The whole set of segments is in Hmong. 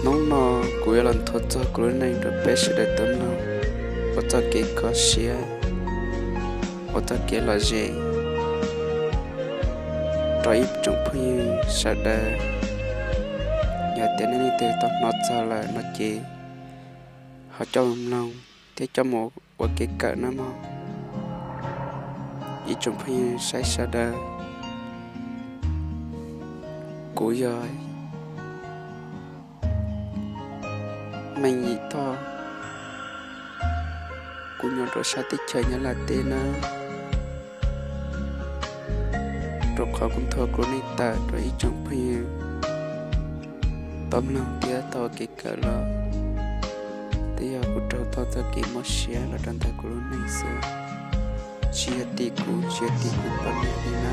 Hnub no kuv yuav los nthuav txog kuv lub neej rau peb sawv daws tau mloog ua txoj kev kho siab, ua txoj kev lom zem rau ib tsoom phooj ywg sawv daws. Yog tias nej leej twg tau hnov txog lawm no ces ho coj mus mloog thiab coj mus ua kev kawm nawb mog. Ib tsoom phooj ywg saib sawv daws, kuv yog Meej Yim Thoj, kuv nyob rau sab teb chaws Nyab Laj teb nawb. Rau qhov kuv nthuav kuv lub neej tawm rau ib tsoom phooj ywg tau mloog thiab tau ua kev kawm los twb yog kuv raug tau txoj kev mob siab los rau ntawm kuv lub neej xwb. Tsis yog tim kuv, tsis yog tim kuv poj niam li na,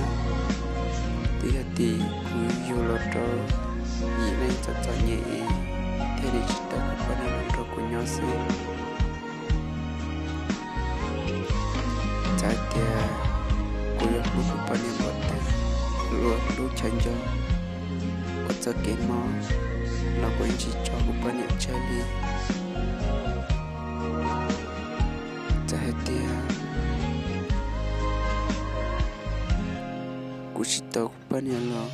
twb yog tim kuv yug los rau yim neej txom txom nyem es thiaj li tsis tau kuv poj niam los nrog kuv nyob xwb. Txawm hais tias kuv yuav hlub kuv poj niam npaum twg, luag hlub chaw nco ua txoj kev mob los kuv yeej tsis tso kuv poj niam tseg li. Txawm hais tias kuv tsis tau kuv poj niam los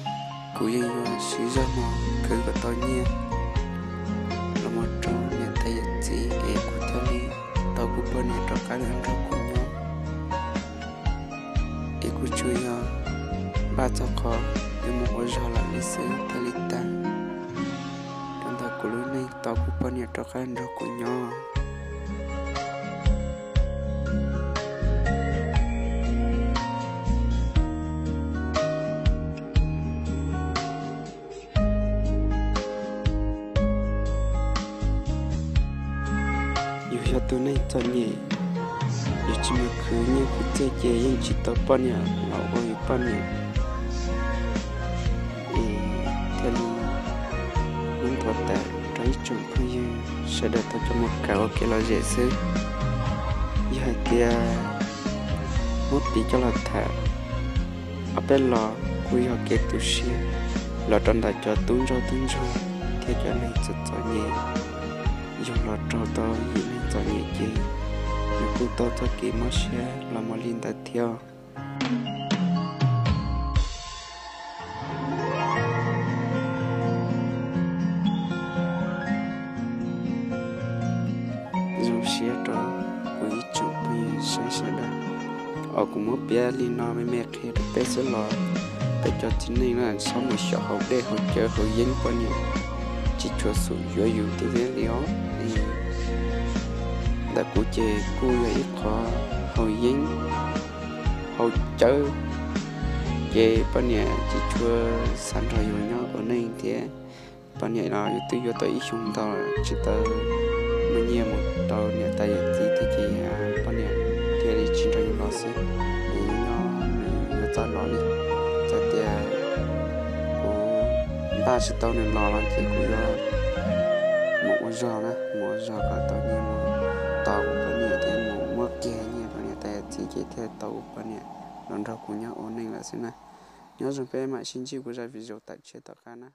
kuv yeej yuav siv zog mus khwv kom tau nyiaj los mus rau niam tais yawm txiv es kuv thiaj li tau kuv poj niam rov qab los nrog kuv nyob. Es kuv tsuas yog npaj txog qhov yuav mus ua zog lawm li xwb thiaj li tag. Rau ntawm kuv lub neej tau kuv poj niam rov qab nrog kuv nyob. Yus yog tus neeg txom nyem, yus tsis mus khwv nyiaj khwv txiaj ces yeej tsis tau poj niam los ua yus poj niam. Es thiaj li muab nthuav tawm rau ib tsoom phooj ywg sawv daws tau coj mus kawm ua kev lom zem xwb. Yog hais tias muab piv coj los tham, ob peb los kuj yog kev tu siab los rau ntawm cov tub ntsoj tub ntsuag thiab cov neeg txom txom nyem. Yog los raug tau yim neeg txom nyem ces nws kuj tau txoj kev mob siab los mus li ntawd thiab. Zoo siab rau kuv ib tsoom phooj ywg sawv daws, uas kuv muab piav li no me me qhia rau peb xwb los peb cov txiv neej na txhob mus xyaum haus dej haus cawv haus yeeb poj niam tsis tshua xum yuav yus thiab li os. Ntawm kuv ces kuj yog ib qho haus yeeb haus cawv, ces poj niam tsis tshua xav nrog yus nyob ua neej thiab. Poj niam los yus twb yuav tau ib xyoos ntau tsis tau muaj nyiaj mus rau niam tais yawm txiv thiab ces poj niam thiaj li tsis nrog yus los xwb. Nws nyob nws yuav txawj los li. Txawm tias kuv npaj tsis tau nws los los ces kuv yuav mus ua zog na, mus ua zog kom tau nyiaj mus tos kuv poj niam thiab mus muab kiag nyiaj rau niam tais yawm txiv ces thiaj tau kuv poj niam los nrog kuv nyob ua neej lawm xwb na. Nyob zoo, peb mam sib ntsib kuv zaj video tawm tshiab tom qab na.